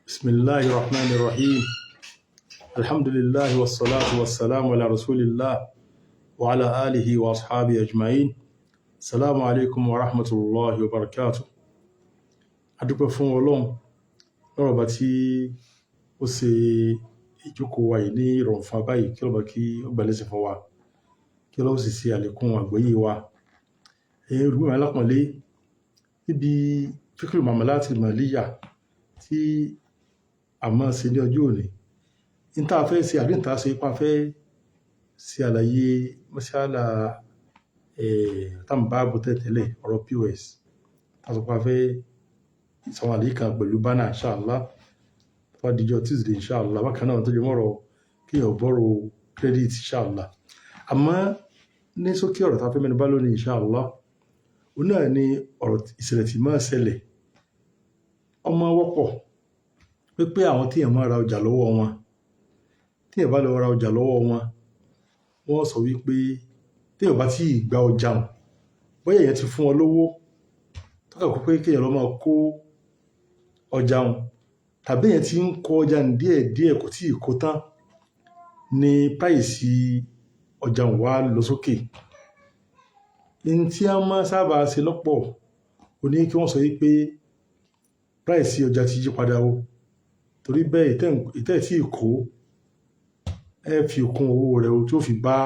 بسم الله الرحمن الرحيم. الحمد لله والصلاة والسلام على رسول الله وعلى آله وأصحابه أجمعين. السلام عليكم ورحمة الله وبركاته. Adúpẹ́ fún Ọlọ́run lọ́rọ̀ bá tí ó ṣe ìjókòó wa yìí ní ìrọ̀rùn fún wa báyìí. Kí ọlọ́ba kí ó gbà lẹ́sìn fún wa, kí Ọlọ́run sì ṣe àlékún àgbọ́yé wa. Ẹ̀yin olùgbọ́ mi alápọ̀nlé, níbi fiqhul muamalat maliyya tí a máa ṣe ní ọjọ́ òní, ní tá a fẹ́ ṣe àbí ní tá a ṣe ipa fẹ́ ṣe àlàyé mas'ala tá ń bá bọ̀ tẹ́lẹ̀, ọ̀rọ̀ POS, tá a sọ pé a fẹ́ sọ àlàyé kan pẹ̀lú bánà, inshallah, tó bá dijọ́ Tuesday, inshallah. Bákan náà, tó jẹ́ mọ́rọ̀ kéèyàn borrow credit, inshallah. Àmọ́ ní ṣókí, ọ̀rọ̀ tá a fẹ́ mẹ́nu bà lónìí, inshallah, òun náà ni ọ̀rọ̀ ìṣẹ̀lẹ̀ tí máa ṣẹlẹ̀. Ọmọ wọ́pọ̀ pé àwọn tí èèyàn máa ra ọjà lọ́wọ́ wọn, tí èèyàn bá lọ ra ọjà lọ́wọ́ wọn, wọ́n sọ wípé tí èèyàn bá tí ì gba ọjà wọn, bóyá èèyàn ti fún wọn lówó tọ́ka kó pé kéèyàn lọ máa kó ọjà wọn, tàbí èèyàn ti ń kó ọjà ní díẹ̀ díẹ̀, kò tí ì kó tán, ní price ọjà wọn wá lọ sókè. Ní tí a máa sábà ṣe lọ́pọ̀ ó ní kí wọ́n sọ wípé price ọjà ti yí padà o, torí bẹ́ẹ̀ ìtẹ́ tí ì kó, ẹ fi kún owó rẹ̀ o tí ó fi bá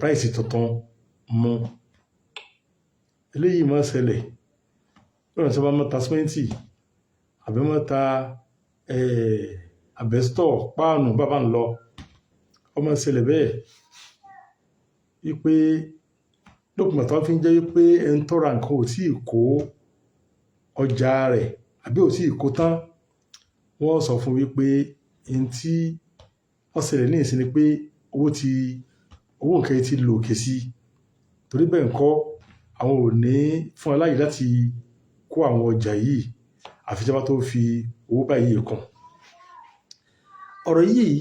price tuntun mu. Eléyìí máa ń ṣẹlẹ̀ lọ́nà tí wọ́n bá máa ta símẹ́ǹtì àbí máa ta asbestos, páànù, bàbá ń lọ. Ó máa ń ṣẹlẹ̀ bẹ́ẹ̀ wípé lópin ìgbà tó fi ń jẹ́ wípé ẹni tó ra nǹkan ò tí ì kó ọjà rẹ̀ àbí ò tí ì kó tán, wọ́n sọ fún wípé n tí ó ṣẹlẹ̀ ní ìsìn ni pé owó nǹkan yìí ti lò òkè sí, torí bẹ́ẹ̀ ńkọ́, àwọn ò ní fún aláyè láti kó àwọn ọjà yìí àfi tí wọ́n bá tó fi owó báyìí kún. Ọ̀rọ̀ yìí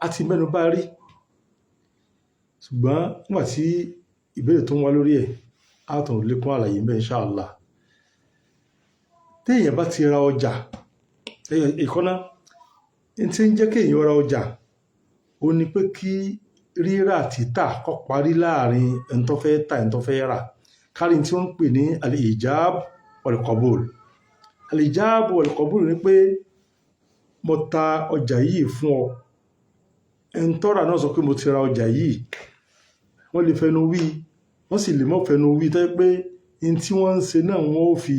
a ti mẹ́nu bà rí, ṣùgbọ́n nígbà tí ìbéèrè tó ń wá lórí ẹ̀, á tún lékún àlàyé ńbẹ̀, inshallah. Téèyàn bá ti ra ọjà ìkọ́ná, n tí ń jẹ́ kéèyàn ra ọjà ó ní pé kí rírà títà kó parí láàrin ẹni tó fẹ́ tà, ẹni tó fẹ́ rà, kárí tí wọ́n ń pè ní al-ijab wal-qabul. Al-ijab wal-qabul ni pé mo ta ọjà yìí fún ọ, ẹni tó rà náà sọ pé mo ti ra ọjà yìí. Wọ́n lè fẹnu wí, wọ́n sì lè mọ́ fẹnu wí, tó jẹ́ pé n tí wọ́n ń ṣe náà wọ́n ó fi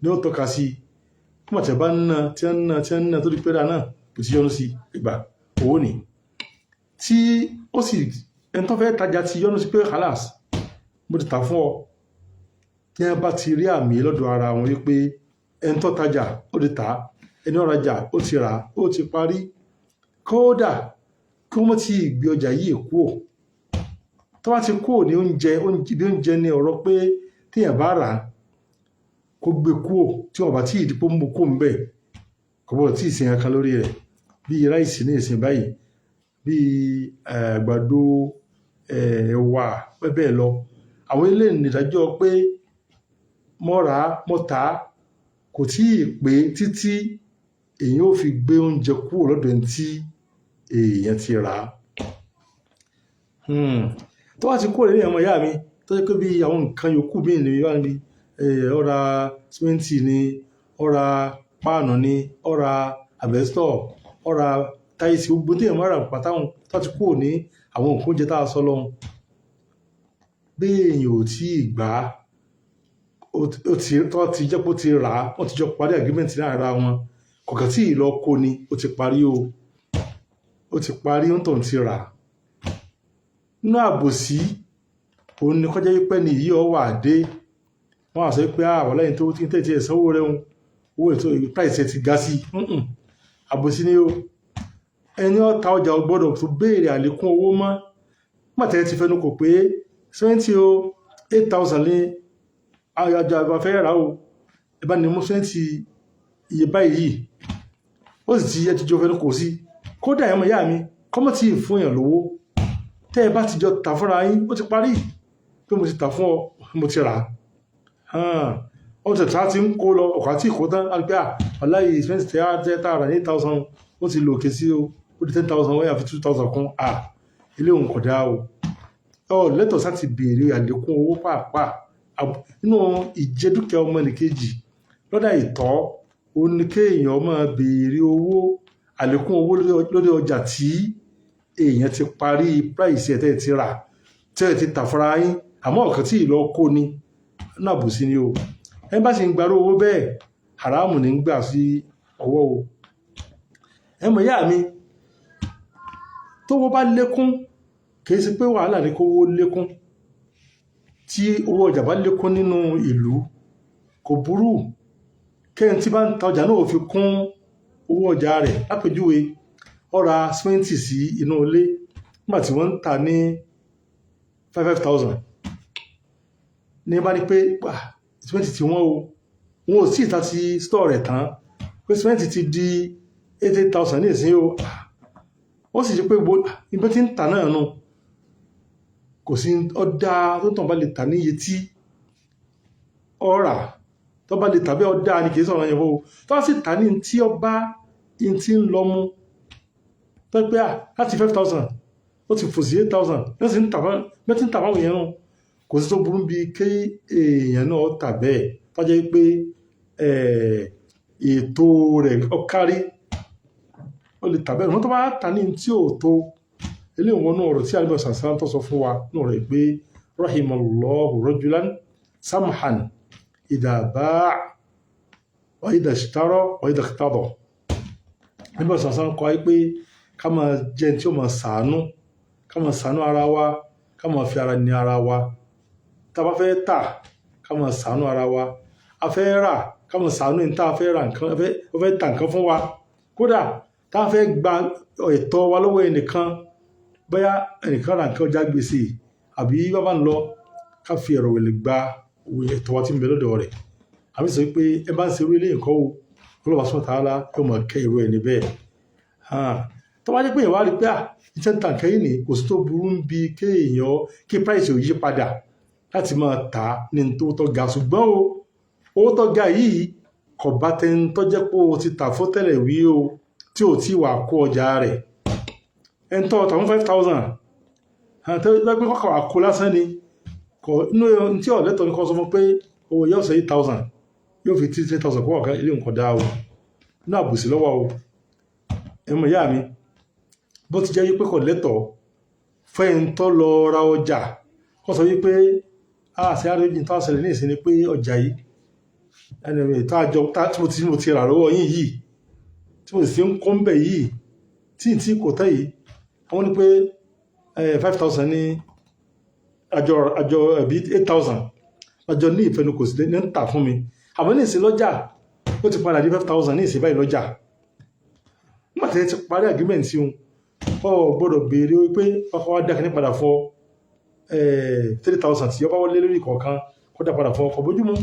ní ó tọ́ka sí. Nígbà tí a bá ń ná, tí a ń ná, tí a ń ná, tó di pé dáa náà kò ti yọnu sí ìgbà owó ni tí ó sì ẹni tó fẹ́ tajà ti yọnu sí pé khalas, mo ti tà fún ọ. Tí wọ́n bá ti rí àmì lọ́dọ̀ ara wọn wípé ẹni tó tajà ó ti tà á, ẹni ó rajà ó ti rà á, ó ti parí, kódà kí wọ́n ti gbé ọjà yìí kúò. Tó bá ti kúò ní oúnjẹ, bí oúnjẹ ní ọ̀rọ̀ pé téèyàn bá rà á kó gbé kúò, tí wọ́n bá tí ì dípò mú kó ń bẹ̀, kò gbọ́dọ̀ tí ì sin kankan lórí rẹ̀, bí rice ní ìsìn báyìí, bí àgbàdo, ẹ̀wà, bẹ́ẹ̀ bẹ́ẹ̀ lọ. Àwọn eléyìí nìdájọ́ pé mo rà á, mo tà á, kò tí ì pé títí èèyàn ó fi gbé oúnjẹ kúrò lọ́dọ̀ ẹni tí èèyàn ti rà á. Tó bá ti kúrò lẹ́yìn, ọmọ ìyá mi, tó jẹ́ pé bí àwọn nǹkan yòókù míì ní wá níbi ó ra símẹ́ǹtì ni, ó ra páànù ni, ó ra asbestos, ó ra tiles, gbogbo tí èèyàn máa rà pátá tó ti kúrò ní àwọn nǹkan oúnjẹ tá a sọ lọ́hùn, bí èèyàn ò tí ì gbà á, ó ti tó ti jẹ́ pé ó ti rà á, wọ́n ti jọ parí agreement ní ara wọn, kọ̀ọ̀kan tí ì lọ kó ni, ó ti parí o, ó ti parí, ó ń tàn ti rà á. Nínú àbòsí òun ni kọjá wípé ní yìí ọ wà dé, wọ́n á sọ pé àwọn lẹ́yìn tó ti ń tẹ̀sí ẹ̀ sanwó rẹ̀ ń owó ètò price ẹ̀ ti ga sí. Àbòsí ni o. Ẹni ó ta ọjà ò gbọ́dọ̀ tó béèrè àlékún owó mọ́. Nígbà tí ẹ ti fẹnu kò pé sẹ́mẹ́ǹtì o, 8,000 ní àjọ àgbà fẹ́ rà o, ẹ bá ní mú sẹ́mẹ́ǹtì iye báyìí, ó sì ti ẹ ti jọ fẹnu kò sí. Kódà, ẹ̀mọ ìyá mi, kọ́mọ̀ tí ì fún èèyàn lówó, tẹ́ ẹ bá ti jọ tà fúnra yín, ó ti parí pé mo ti tà fún ọ, mo ti rà á. Ó ti tà ti ń kó lọ, ọ̀kà tí kò tán, á gbé aláì sìmẹ́ntì tí a jẹ́ tá a rà ní 8,000, ó ti lòkè sí o, ó di 10,000, wọ́n yà fi 2,000 kún. À ilé òun kò dáa o. Ọ lẹ́tọ̀ọ́ sáti béèrè àlékún owó pàápàá nínú ìjẹ dúkìá ọmọnìkejì lọ́dà ìtọ́. Ó ní kéèyàn máa béèrè owó, àlékún owó lórí ọjà tí èèyàn ti parí price ẹ̀, tẹ́ ẹ ti rà, tẹ́ ẹ ti tà fúnra yín, àmọ́ ọ̀kan tí ìlọ kó ni náà bù sí ni o. Ẹ bá sì ń gbarú owó bẹ́ẹ̀, haramu ní ń gbà sí ọwọ́ o. Ẹ mọ̀ ìyá mi, tówó bá lékún, kìí ṣe pé wàhálà ní kówó lékún. Tí owó ọjà bá lékún nínú ìlú, kò burú kẹ́ni tí bá ń ta ọjà náà fi kún owó ọjà rẹ̀. Lápèjúwe, ó ra símẹ́ǹtì sí inú ilé nígbà tí wọ́n ń tà ní 5,000. Ní bá ní pé símẹ́ǹtì tí wọ́n o, wọn ò sí ìta ti store rẹ̀ tán, pé símẹ́ǹtì ti di 88,000 ní ìsín o. Ó sì jẹ́ pé ibi tí ń tà náà nù, kò sí ọ̀dà tó tàn bá lè tà ní iye tí ọ̀rà tó bá lè tà bẹ́ẹ̀, ọ̀dà ni, kìí sọ̀rọ̀ yẹn o. Tó bá sì tà ní tí ọba tí ń lọ mú tó pé à láti 5,000 ó ti fò sí 8,000, bẹ́ẹ̀ sì ń tà, bẹ́ẹ̀ tí ń tà fáwọn èèyàn nù, kò sí tó burú bí kí èèyàn náà tà bẹ́ẹ̀, tó jẹ́ pé ètò rẹ̀ ọ̀kárí, ó lè tà bẹ́ẹ̀. Wọ́n tó bá tà ní tí ò tó eléyìí, wọn náà, ọ̀rọ̀ tí àlùbọ̀ sàṣà tó sọ fún wa náà rẹ̀ pé rahimallahu rajulan samhan idha ba'a wa idha ishtara wa idha iqtada. Àlùbọ̀ sàṣà ń kọ́ pé ká máa jẹ́ tí ó máa sàánú, ká máa sàánú ara wa, ká máa fi ara ní ara wa. Tá a bá fẹ́ tà, ká máa sàánú ara wa. A fẹ́ rà, ká máa sàánú ẹni tá a fẹ́ ra nǹkan, ó fẹ́ tà nǹkan fún wa. Kódà tá a fẹ́ gba ẹ̀tọ́ wa lọ́wọ́ ẹnìkan, bóyá ẹnìkan ra nǹkan ọjà gbèsè àbí bábá ń lọ, ká fi ẹ̀rọ wẹ̀lẹ̀ gba ẹ̀tọ́ wa tí ń bẹ lọ́dọ̀ rẹ̀. Àbí sọ pé ẹ bá ń ṣe irú ilé nǹkan o, Ọlọ́run subhanahu wa ta'ala yóò máa kẹ́ irú ẹni bẹ́ẹ̀. Tó bá jẹ́ pé ìwà rí pé à iṣẹ́ ń ta nǹkan yìí ní, kò sí tó burú ń bi kéèyàn kí price ò yí padà láti máa tà á ní tó tó ga. Ṣùgbọ́n o, owó tó ga yìí kò bá tẹni tó jẹ́ pé o ti tà fún tẹ́lẹ̀ wí o, tí ò tí wà kó ọjà rẹ̀. Ẹni tó tà fún 5,000 tó jẹ́ pé kọ́kọ́ wà kó lásán ni, kò inú tí ọ̀lẹ́tọ̀ ní kọ́ sọ fún pé owó yóò sọ 8,000, yóò fi 3,000 kó ọ̀kan ilé nǹkan dá o, inú àbùsí lọ́wọ́ o. Ẹ̀mọ̀ ìyá mi, bó ti jẹ́ wípé kò lẹ́tọ̀ọ́ fún ẹni tó lọ ra ọjà kó sọ wípé a ṣe àríjì tó ṣẹlẹ̀ ní ìsinmi pé ọjà yìí, ẹni tó àjọ tí mo ti rà lọ́wọ́ yín yìí, tí mo sì ń kó ń bẹ̀ yìí, tí n tí kò tẹ́ yìí, àwọn ní pé 5,000 ní àjọ ẹ̀bí 8,000 àjọ ní ìfẹnukò sí ní ń tà fún mi, àmọ́ ní ìsìn lọ́jà ó ti padà di 5,000 ní ìsìn báyìí lọ́jà. Nígbà tí ẹ ti parí agreement yìí, ọ gbọ́dọ̀ béèrè pé ọkọ̀ wa dákẹ́ ní padà fọ 3,000 tí ọba wọlé lórí kọ̀ọ̀kan, kó dá padà fọ ọkọ̀ bójúmu,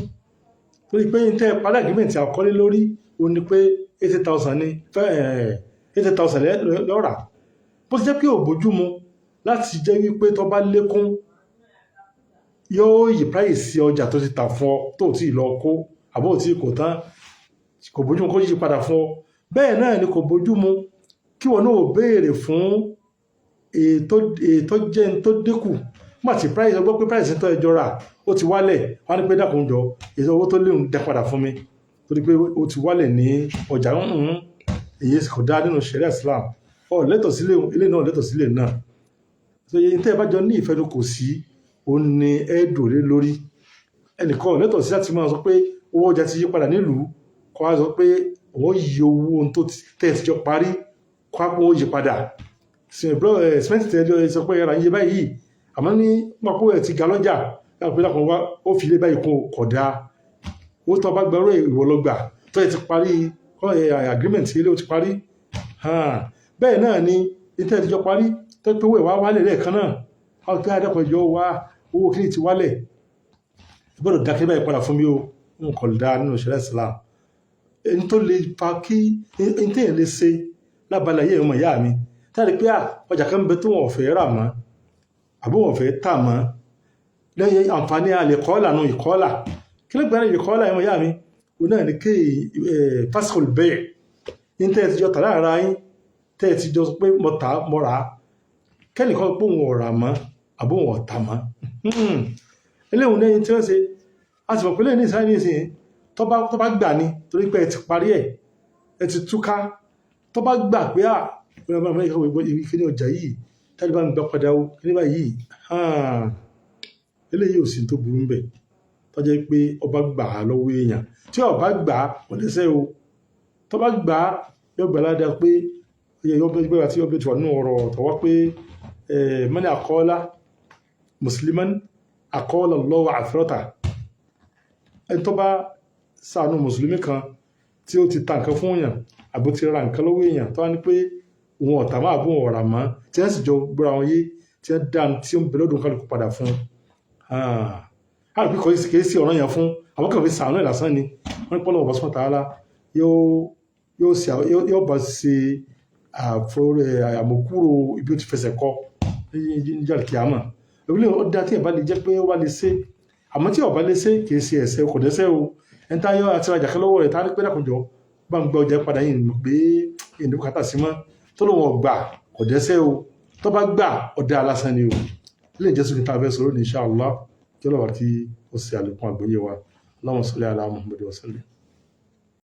torí pé n tẹ́ parí agreement àkọlé lórí o ní pé 80,000 ní 80,000 lọ́ra. Bó ti jẹ́ pé ò bójúmu láti jẹ́ wípé tó bá lékún, yóò yí price ọjà tó ti tà fún ọ tó tí ì lọ kó àbó tí kò tán, kò bójúmu kó yí padà fún ọ. Bẹ́ẹ̀ náà ni kò bójúmu kí wọn náà béèrè fún ètò jẹ́ ní tó dínkù nígbà tí price, ọgbọ́n pé price tó ẹjọ́ rà ó ti wálẹ̀, wọ́n á ní pé dákun jọ, ètò owó tó léwu dá padà fún mi torí pé ó ti wálẹ̀ ní ọjà. Ń èyí kò dá nínú ṣẹ̀ríà Islam. Ọ lẹ́tọ̀ sílé ilé náà, lẹ́tọ̀ sílé náà. So yẹn tẹ́ ẹ bá jọ ní ìfẹnukò sí, ó ní ẹ dòlé lórí. Ẹnìkan lẹ́tọ̀ sí láti máa sọ pé owó ọjà ti yí padà nílùú, kó wá sọ pé òun yí owó ohun tó tẹ́ ẹ ti jọ parí, kó wá pé ó yí padà. Sìmẹ́ntì tẹ́ ẹ sọ pé ẹ̀rọ yé báyìí, àmọ́ ní pàpọ̀ ẹ̀ ti ga lọ́jà láti pé lákùnrin wá ó fi lé báyìí kún, kódà owó tó bá gbọ́rọ̀ ìwọ lọ gbà tó ẹ ti parí agreement ilé ó ti parí. Bẹ́ẹ̀ náà ni ní tẹ́ ẹ ti jọ parí, tó pé owó ìwà wálẹ̀ lẹ́ẹ̀kan náà, wọ́n pé adẹ́kọ̀ọ́ ìjọ wá owó kí ni ti wálẹ̀, gbọ́dọ̀ dákẹ́ báyìí padà fún mi o, n kò dá nínú ìṣẹ̀lẹ̀ Islam. Ẹni tó lè fa kí ẹni téèyàn lè ṣe lábalẹ̀ ayé, ọmọ ìyá mi, táàrí pé ọjà kan ń bẹ tó wọn ò fẹ́ rà mọ́ àbí wọn ò fẹ́ tà mọ́, lẹ́yìn àǹfààní àlè kọ́ọ̀là nù ìkọ́ọ̀là. Kí ló gbẹ́rẹ́ ìkọ́lá ẹ̀mọ̀ yá mi? O náà ní kí faskhul bay', ní tẹ́ ẹ ti jọ tà láàárín yín, tẹ́ ẹ ti jọ pé mo tà, mo rà á, kẹ́nìkan pé òun ọ̀rà mọ́ àbó òun ọ̀tà mọ́. Eléhùn lẹ́yìn tí wọ́n ṣe, a sì mọ̀ pé lẹ́yìn ní ìsáyẹ̀ nísìnyí, tó bá gbà ní torí pé ẹ ti parí ẹ̀, ẹ ti túká, tó bá gbà pé à kí ní ọjà yìí tẹ́lẹ̀ bá ń gbà padà ó kí ní báyìí, eléyìí ò sí tó burú ń bẹ̀. Tó jẹ́ pé ọba gbà á lọ́wọ́ èèyàn, tí ọba gbà á kò lẹ́sẹ̀ o. Tó bá gbà á, yóò gbà ládàá pé yóò gbé àti yóò tí wà nínú ọ̀rọ̀ tọ́wọ́ pé man aqala musliman aqala Allahu athrata. Ẹni tó bá ṣàánú mùsùlùmí kan tí ó ti ta nǹkan fún èèyàn àbó ti ra nǹkan lọ́wọ́ èèyàn, tó wá ní pé òun ọ̀tá máa bó òun ọ̀rà mọ́, tí wọ́n sì jọ gbọ́ra wọn yé, tí wọ́n dá tí ó ń bẹ lọ́dún kálukú padà fún un, á rí pé kìí sí ọ̀ràn yẹn fún àwọn kan fi sàánú ẹ̀ lásán ni. Wọ́n ní pọ́lọ́ ọ̀bá sọ́tà ara yóò bá ṣe àmókúrò ibi ó ti fẹsẹ̀ kọ níjà kíámà. Ìwúlẹ̀ ó dá tí ẹ̀ bá lè jẹ́ pé ó bá lè ṣe, àmọ́ tí ó bá lè ṣe, kìí ṣe ẹ̀ṣẹ̀, kò dẹ́ṣẹ̀ o. Ẹni tá yọ àti rajà kan lọ́wọ́ rẹ̀, tá ní pé dákunjọ bá ń gba ọjà padà yìí pé ìní bùkátà sí mọ́, tó lóun ọgbà, kò dẹ́ṣẹ̀ o. Tó bá gbà, ọ̀dà alásán ni o. Ilé ìjẹ́sùn kí n tá a fẹ́ sọ̀rọ̀ ní insha Allah, kí ọlọ́wà tí ó ṣe àlékún àgbọ́yé wa. Allahumma salli ala Muhammad wa sallim.